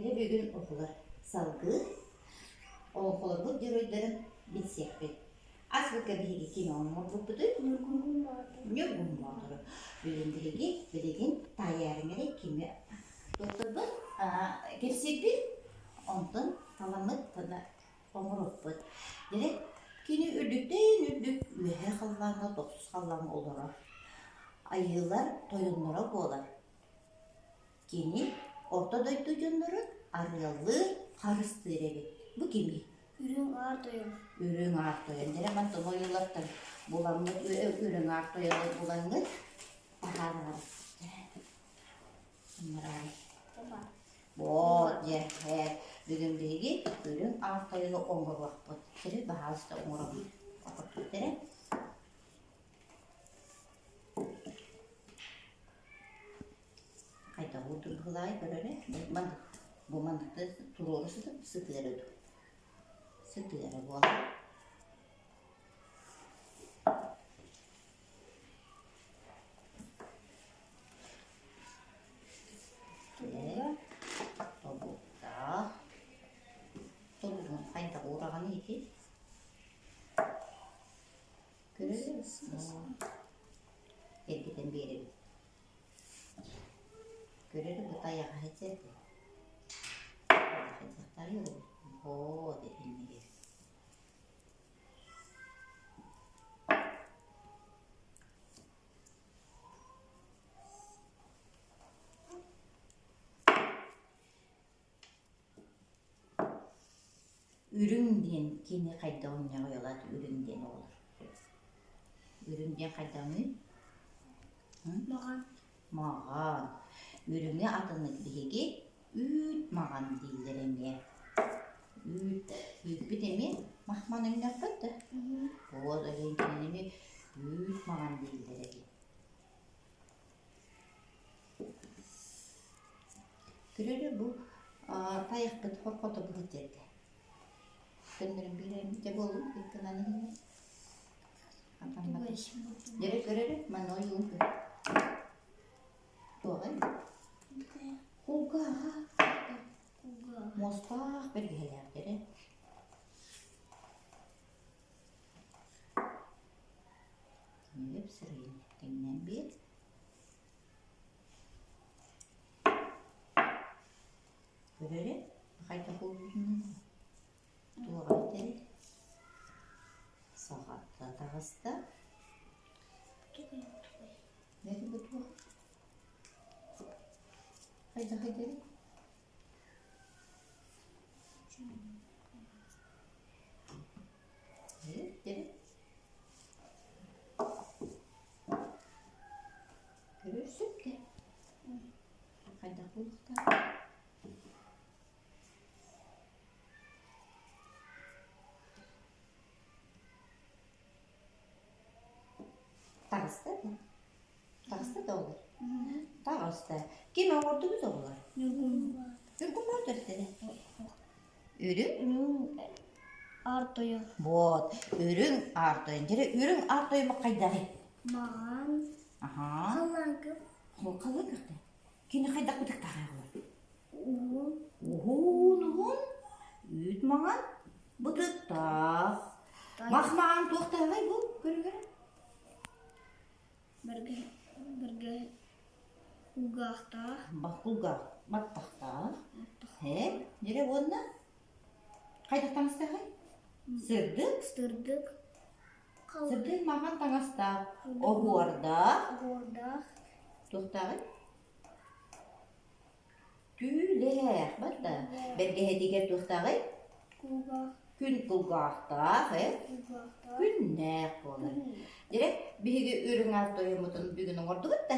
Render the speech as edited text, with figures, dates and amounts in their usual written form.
Дьэ бүгүн оҕолор салгыы олоҥхолорбут геройдарын билсиэхпит. Азбука биһиги ким оҥорбуппутуй? Ньургун Боотур. Ньургун Боотуру. Бүгүн биһиги билигин таайаарыҥ эрэ кими туттарбыт кэпсиирбит, онтон таламмыт оҥоруохпут. Дьэ кини үрдүктэн үрдүк үөһэ халлааҥҥа тохсус халлааҥҥа олорор. Айыылар тойонноро буолар. Кини орто дойду дьоннорун арыаллыыр, харыстыыр эбит. Бу кимий? Үрүҥ Аар Тойон. Үрүҥ Аар Тойон. Дьэ мантан ойуулартан буламмыт Үрүҥ Аар Тойону булаҥҥыт таһааралар. Вот, дьэ, бүгүн биһиги Үрүҥ Аар Тойону оҥоруохпут. Сири баһаалыста оҥоробут. Оҥорбут эрэ. Хайдах уурдун быһылаай көрөрө бу маннык туруору сытып сытыара дуу сытыара буолар тобуктаах тобугун хайдах уураҕыный ити көрөр эргитэн биэрэбит Көрөр бу тайаҕа сылдьар Вот иннигэр Үрүҥ диэн кини хайдах унньаҕый үрүҥ диэн оҕолор Үрүҥ диэн хайдаҕый? Маҕан. Маҕан. Үрүҥү атыннык биһиги үүт маҕан дииллэр эмиэ. Үүт үүппүт эмиэ махман өҥнөхпүт да. Вот ол кинини эмиэ үүт маҕан дииллэр эбит. Көрөрө бу тайахпыт хорхото быһыт этэ. Көннөрөн биэрэн дьэ буоллун иккинэн иһинэ. Дьэ көрөрө манна ойуун көр. Туоҕай? Кулгааҕа. Муостаах бэргэһэлээхтэрэ. Кинилэр сырайын тэҥнээн биэр. Көрөрө хайдах буолбутунан туоҕа этэрий Саҕатта таҕыста Бэти бу туох хайдах этэрий Көрөрсүн да хайдах буолуохтаах Таҕыста да Таҕыста да оҕолор Таҕыста Ким оҥордубут оҕолор Ньургун Ньургун Боотур этэ Үрүҥ Үрүҥ Аар Тойон Вот үрүҥ Аар Тойон Дьэ үрүҥ Аар Тойон хайдаҕый Маҕан Аһаа Халлааҥкы Халлааҥкы Кини хайдах бытыктааҕый оҕолор Уһун Уһун уһун үүт маҥан бытыктаах Мах маҥан туохтааҕый бу көрүгэр Бэргэ бэргэ кулгаахтаах Кулгаах баттахтаах Ээ дьэ уонна хайдах таҥастааҕый Сырдык Сырдык Сырдык маҥан таҥастаах оһуордаах Оһуордаах Туохтааҕый Түүлээх барда. Бэргэһэтигэр туохтааҕый? Кулгаах. Күн кулгаахтаах, ээ? Кулгаахтаах. Күннээх буолар. Дьэ, биһиги үрүҥ аар тойоммутун бүгүн оҥордубут да?